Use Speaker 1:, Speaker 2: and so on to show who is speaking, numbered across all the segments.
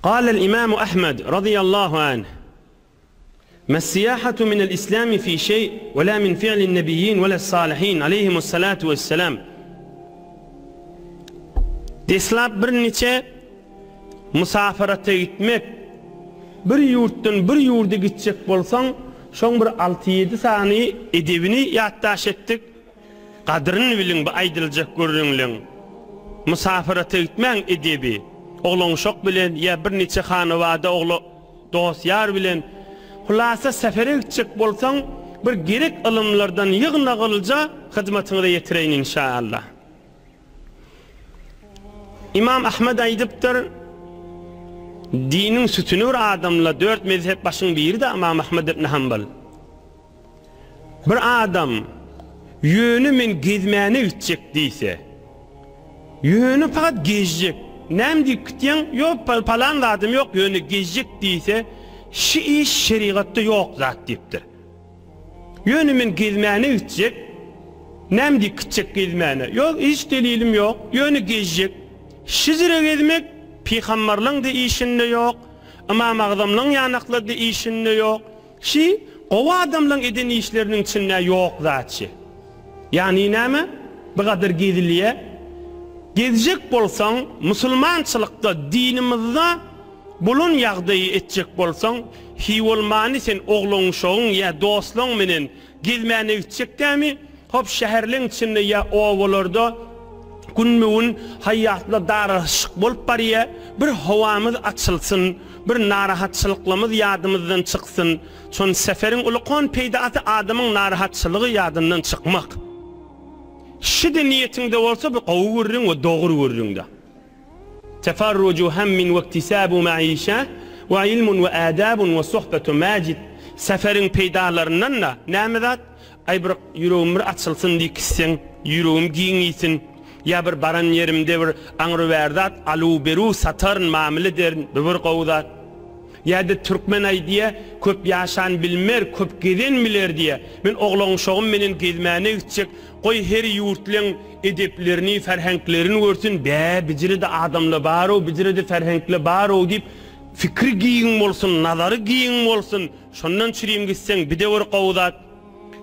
Speaker 1: Galel Imamu Ahmed razyýallahu anh, Messiýahatu minel islami fi şeý we la min fi'lin nebiyyin we les-salihin aleýhimussalatu wesselam. Deslap bir niçe musafyrata gitmek, bir ýurtdan bir ýurda gitjek bolsaň, şoň bir alty-ýedi sany edebini ýatdaş etdik. Gadryny biliň bu aýdyljak gürrüňleň. Musafyrata gitmäň edebi. Oglan-uşak bilen ýa bir niçe hanawada ogla dost-ýar bilen. Hulasa sefere gitjek bolsaň bir gerek ylymlardan ýygnagylyja hyzmatyňyza ýetireýin inşaallah. Ymam Ahmet aýdypdyr, Diniň sütüni bir adamla dört mezhep başyň biri-de Ymam Ahmet ibn Hanbal. Bir adam ýöne men gezmäne gitjek diýse, ýöne fakat gezjek, näme diýip gitýäň, ýok palan zadym ýok ýöne gezjek diýse, şi iş şerigatda ýok zat diýipdir. Ýöne men gezmäne gitjek, näme diýip gitjek gezmäne, ýok hiç delilim ýok, ýöne gezjek. Şijire gezmek pygambarlaň-da işinde ýok, Ymam Agzamlaň ýanaklarda işinde ýok. Şi gowy adamlaň eden işleriniň içinde ýok zat şi. Ýagny näme? Bu gadar gezilýä. Gezjek bolsaň musulmançylykda dinimizde bolan ýagdaýy etjek bolsaň hi bolmany sen oglan-uşagyň ýa dostlaň menen Gezmäne gitjek dämi? Hop, şäherleň içinde ýa obalarda günbe-gün haýýatlar daraşyk bolup barýa. Bir howamyz açylsyn, bir narahatçylyklamyz ýadymyzdan çyksyn. Şon seferiň ulkan peýdasy adamyň narahatçylygy ýadyndan çykmak. Şi-de niýetiňde bolsa bu gowy gürrüň we dogry gürrüňde. Tefarruju hemmin we iktisabu maişe we ilmun we adabun we sohbetu majid Seferiň peýdalaryndan-da näme zat? Aý bir ýüregim bir açylsyn diýip gitseň, ýüregim giňisin, ýa bir baran ýerimde bir aňry-bäri zat aluw-beruw sataryn, mamyl ederin, bu bir gowy zat. Ýa-da türkmen aýdýa, köp ýaşan bilmer, köp gezen biler diýä. Men oglan-uşagym menen gezmäne gitjek, Goý her ýurtleň edeplerini, ferhenklerini görsün, bä bijirede adamla barow, bijirede ferhenkle barow diýip fikri giň bolsun, nazary giň bolsun, şondan çürim gitseň bide bir gowy zat.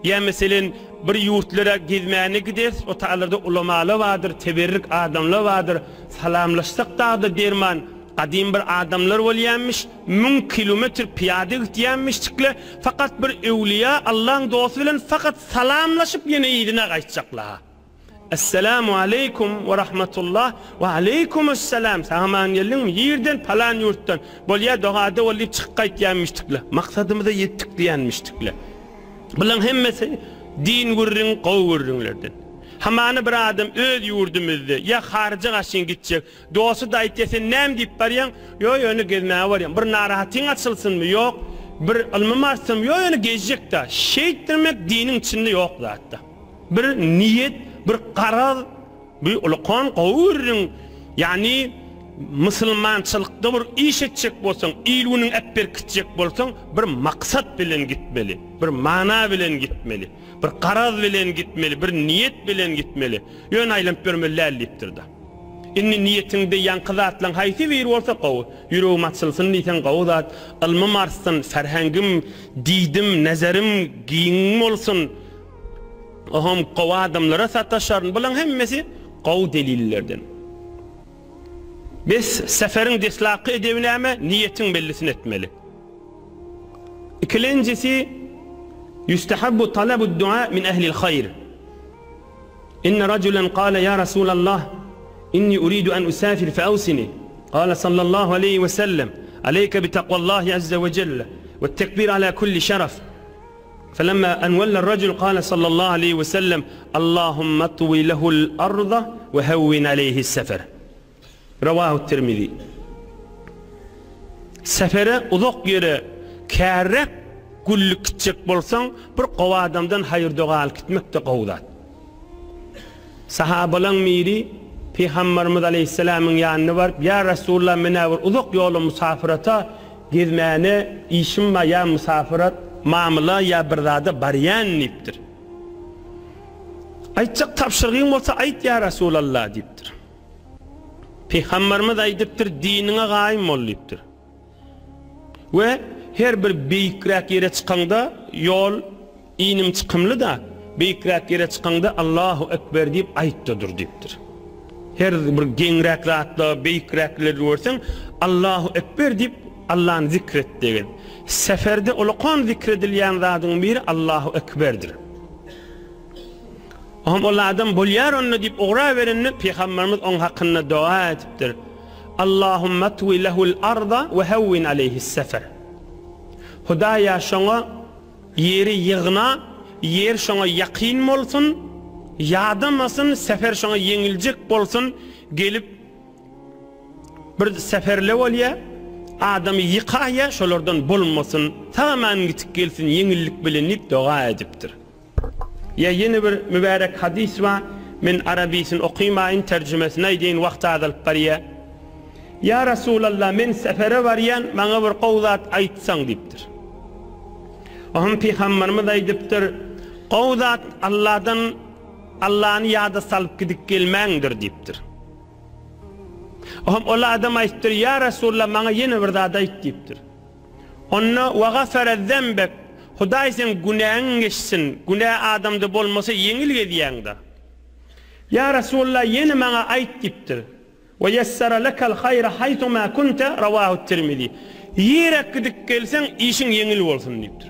Speaker 1: Ýa meselen bir ýurtlara gezmäne gideris, o taýlarda ulamala bardyr, teberrik adamla bardyr, salamlaşsak dagda derman, Gadym bir adamlar bolýanmyş, müň kilometr pyýada gitýänmişdikle, fakat bir öwlüýä, Allaň dosty bilen fakat salamlaşyp ýene yzyna gaýtjakla. Esselamu aleýkum we rahmetullah, we aleýkumessalam, sag-aman geldiňmi, ýerden, palan ýurtdan, bolýa dogada bol diýip çykyp gaýtýanmişdikle, maksadymyza ýetdik diýenmişdikle. Bulaň hemmesi din gürrüň, gowy gürrüňlerden. Hamana bir adam öz ýurdumyzda ýa haryja gaşyn gitjek, Dosty-da aýtýar, sen näme diýip barýaň? Ýok, ýöne gezmäge barýan. Bir narahatyň açylsynmy? Ýok. Bir ylmym artsynmy? Ýok, ýöne gezjek-dä. Şeýtdirmek diniň içinde ýok zat-da. Bir niýet, bir garaz, bu ullakan gowy gürrüň. Ýagny musulmançylykda bir iş etjek bolsaň, il-günüňi äpberkitjek bolsaň, bir maksat bilen gitmeli, bir mana bilen gitmeli, bir garaz bilen gitmeli, bir niýet bilen gitmeli. Ýöne aýlanyp ýörmeli däl diýipdir-de. Indi niýetiňde ýaňky zatlaň haýsy biri bolsa gowy. Ýüregim açylsyn diýseň gowy zat, ylmym artsyn, ferhengim, didim, nezerim giň bolsun, oham gowy adamlara sataşaryn, bulaň hemmesi gowy delillerden. Bes, seferiň deslapky edebi näme? Niýetiň bellisini etmeli. Ikilenjisi, Ýüstehabbu talabud-dua min ehlil haýr. Inne rajulen kale ýa Rasulallah, inni uridu en usafir fe awsini. Kale sallallahu aleýhi we sellem, Aleýke bi takwallahi azze we jelle, we tekbir ala kulli şeref. Felemma en wella rajul kale sallallahu aleýhi we sellem, Allahumma twi lehul arda we hewwin aleýhi sefer. Rawahu Tirmizi. Sefere uzak ýere kärräk günlük gitjek bolsaň, bir gowy adamdan haýyr-doga alyp gitmek-de gowy zat. Sahabalaň biri Pygambarymyz aleýhissalamyň ýanyna baryp, Ýa Resulallah, men-ä bir uzak ýola musafyrata, gezmäne işim bar, ýa musafyrat, mamyla ýa bir zada barýan diýipdir. Aýtjak tabşyrygyň bolsa aýt, ýa Resulallah diýipdir. Pygamberimiz aýdypdyr, Diniňe gaýym bol diýipdir. We her bir beýikräk ýere çykaňda ýol inim çykymly-da, beýikräk ýere çykaňda Allahu Ekber diýip aýt-da dur diýipdir. Her bir geňräk zatda, beýikräkleri görseň, Allahu Ekber diýip Allany zikret degil. Seferde ulakan zikredilýän zadyň biri Allahu Ekberdir. Oňam ol adam bolýar onda diýip ugraberende Pygamberimiz oň hakynda doga edipdir. Allahumma twi lehul arda we hewwin aleyhis sefer. Hudaýa şoňa ýeri ýygna, ýer şoňa ýakyn bolsun, ýadamasyn, sefer şoňa ýeňiljek bolsun, gelip bir seferle bolýa, adamy ýykaýa, şolardan bolmasyn, sag-aman gitip gelsin ýeňillik bilen diýip doga edipdir. Ýa ýene bir mübärek hadys bar, men arabisin okymaýyn, terjimesini aýdaýyn, wagt azalyp barýa. Ýa Resulallah, men sefere barýan, maňa bir gowy zat aýtsaň diýipdir. Oňa Pygamberimiz aýdypdyr, Gowy zat Allahdan Allany ýada salyp gidip gelmäňdir diýipdir. Oňa ol adam aýdypdyr, Ýa Resulallah, maňa ýene bir zat aýt diýipdir. Onda Wa gafara zembek, Hudaý seň günäňi geçsin, günä adamda bolmasa ýeňil gezýäňda. Ýa Resulallah ýene maňa aýt diýipdir. Wa ýessara lekal haýra haýsu ma kunte, Rawahu Tirmizi. Ýeräk gidip gelseň işiň ýeňil bolsun diýipdir.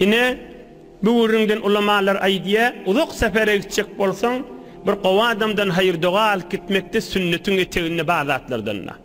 Speaker 1: Ine, bu gürrüňden ulamalar aýdýar, uzak sefere gitjek bolsaň, bir gowy adamdan haýyr-doga alyp gitmekde sünnetiň eteginde bar zatlardan-da.